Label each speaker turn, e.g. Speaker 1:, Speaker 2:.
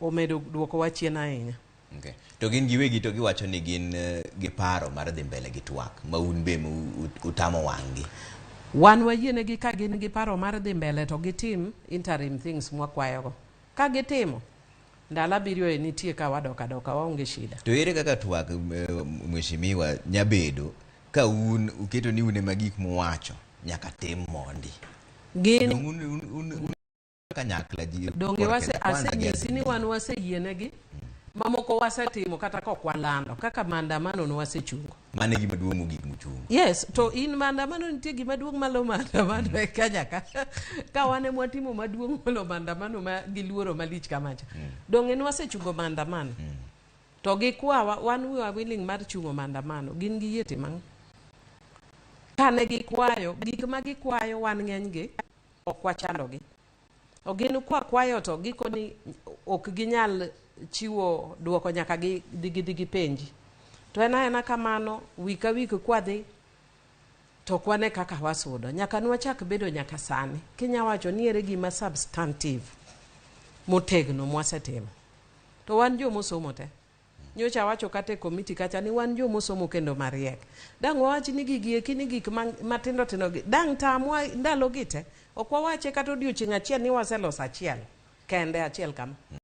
Speaker 1: Omedo duokowa chien ahinya.
Speaker 2: Okay. To gin giwegi to giwacho ni gin gi paro mar dhi mbele gi twak ma un be utamo wang'gi.
Speaker 1: Wan wayienegi ka gin gi paro mar dhi mbele to gitim interim things mwakwayogo. Ka gitimo, ndalo 7 e nitie ka wadok adoka, waonge shida.
Speaker 2: To ere kaka twak, mheshimiwa, nyabedo ka un uketo ni un ema gik muwacho nyaka tim mondi?
Speaker 1: Gin
Speaker 2: Dong' un kanyakla ji
Speaker 1: donge
Speaker 2: kor
Speaker 1: wase
Speaker 2: Kenya Kwanza gi
Speaker 1: asenyisi ni
Speaker 2: Azimio.
Speaker 1: Wan waseyienegi, mamoko wasetimo kata kok walando kaka maandamano no wasechungo.
Speaker 2: Mano e gima duong' mogik muchungo.
Speaker 1: Yes, to in maandamano nitie gima duong' malo maandamano e Kenya ka. Ka wan ema watimo maduong' molo maandamano ma giluoro malich kamacha. Donge ne wasechungo maandamano? To gikwawa, wan we are willing mar chungo maandamano. Gin giyie timo ang'o? Kane gikwayo, gik ma gikwayo wan ng'enygi ok wachandogi. To gin kwa kwayo to gikoni ok ginyal chiwo duoko nyaka gi gidhi gipenji. To en aena kamano, week ka week kwadhi to ok wane kaka wasudo. Nyaka nwachak bedo nyaka sani. Kinya wacho ni ere gima substantive motegno mwasetimo. To wan jomosomo te. Nyocha awacho kata e komiti kacha ni wan jomosomo kendo mariek. Dang' wawach ni gigi eki ni gik matindo tindo gi. Dang' tamwa ndalo gi te. Ok wawache kata odiochieng' achiel ni waseloso achiel. Kende achiel kama.